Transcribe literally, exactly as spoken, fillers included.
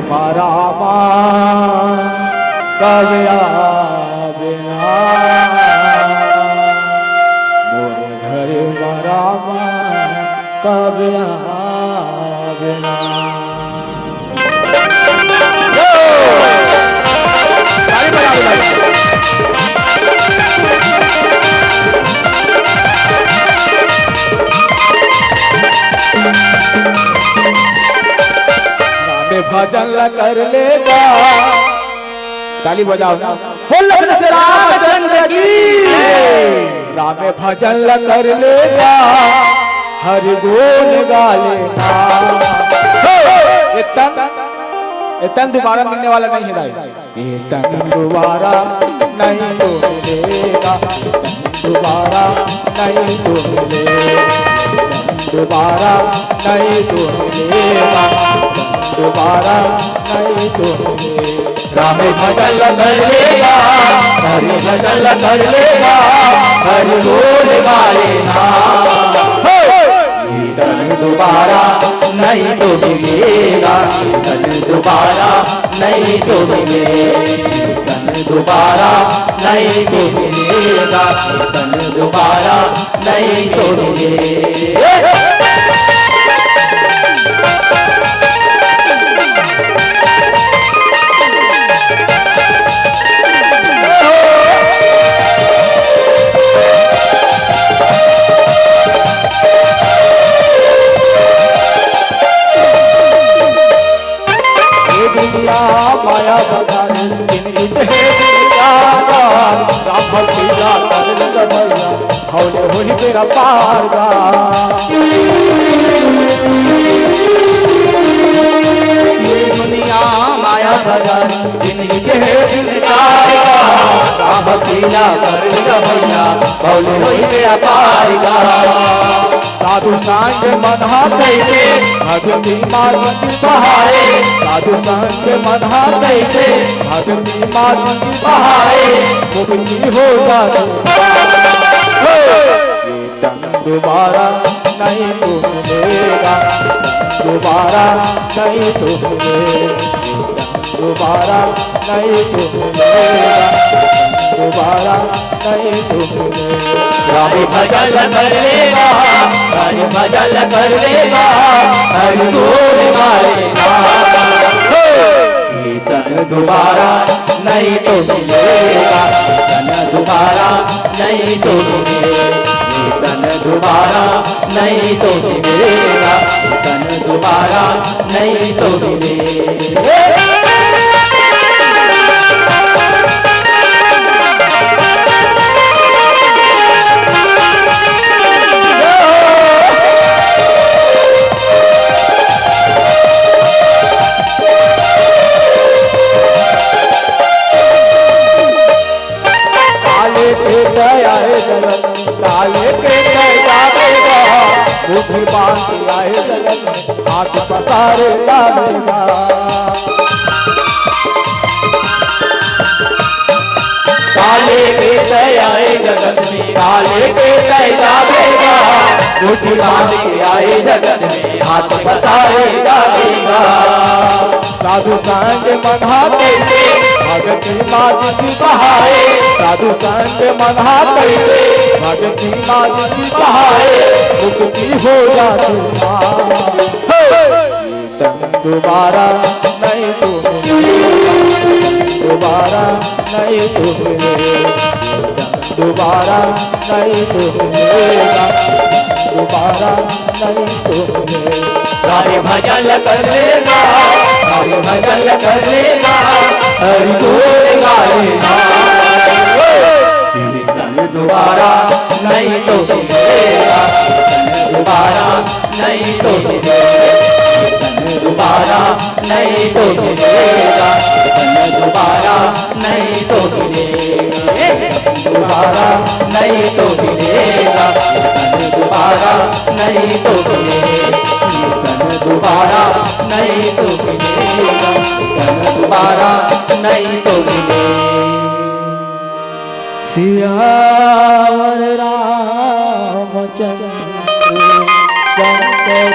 रामा कब आबे ना, मोर घर म रामा कब आबे ना। ताली बजाओ भाई। रामे भजन ला कर लेगा। ताली बजाओ ना। हो लखन से रामचंद्र की। रामे भजन ला कर लेगा, हरि गुण गा लेगा। हो, ये तन, ये तन दोबारा मिलने वाला नहीं है दाई। ये तन दोबारा नहीं तो मिलेगा, ये तन दोबारा नहीं तो मिलेगा, ये तन दोबारा नहीं तो मिलेगा, ये तन दोबारा नहीं तो मिलेगा। रामे भजन ल कर लेगा, हरि भजन ल कर लेगा, हरि बोल गाए ना। हे! ये तन दोबारा नहीं तो मिलेगा, ये तन दोबारा नहीं तो मिलेगा, ये तन दोबारा नहीं तो मिलेगा, ये तन दोबारा नहीं तो मिलेगा। हे दुनिया माया बधारी, जिनगी हे दुनिया का, राम भक्ति का कर लग भैया, हौले होई बेड़ा पार गा। ये दुनिया माया बधारी, जिनगी हे दुनिया का, राम भक्ति का कर लग भैया, हौले होई बेड़ा पार गा। साधु संग मन हा कहिथे, भक्ति मार्ग की बहाए। साधु संग मन हा कहिथे, भक्ति मार्ग की बहाए। मुक्ति हो जाती। ये तन दोबारा नहीं तो मिलेगा, दोबारा नहीं तो मिलेगा। दोबारा नहीं तो मिलेगा, दोबारा नहीं तो मिलेगा। राम भजन कर लेगा, हरि भजन कर लेगा, हरि बोल गाएगा। हे! ये तन दोबारा नहीं तो मिलेगा, तन दोबारा नहीं तो मिलेगा, ये तन दोबारा नहीं तो मिलेगा, ये तन दोबारा नहीं तो मिलेगा। काले के दया है जगत, काले के दया देगा, मुट्ठी बांध के आए जगत, हाथ पसारे लावेगा। काले के दया है जगत में, काले के दया देगा, मुट्ठी बांध के आए जगत में, हाथ पसारे लावेगा। साधु संग मन हा कहिथे, भक्ति मार्ग की बहाए। साधु संग मन हा कहिथे, भक्ति मार्ग की बहाए। मुक्ति हो जाती माँ। हे! तन दोबारा नहीं तो मिलेगा, दोबारा नहीं तो मिलेगा। दोबारा नहीं तो मिलेगा, दोबारा नहीं तो मिलेगा। हरि भजन कर लेगा, हरि भजन कर लेगा, हरि बोल गाएगा। ये तन दोबारा नहीं तो मिलेगा, ये तन दोबारा नहीं तो मिलेगा, ये तन दोबारा नहीं तो मिलेगा, ये तन दोबारा नहीं तो मिलेगा, दोबारा नहीं तो मिलेगा, दोबारा नहीं तो मिलेगा, दोबारा नहीं तो मिलेगा, दोबारा नहीं तो मिलेगा। सियावर रामचंद्र शंकर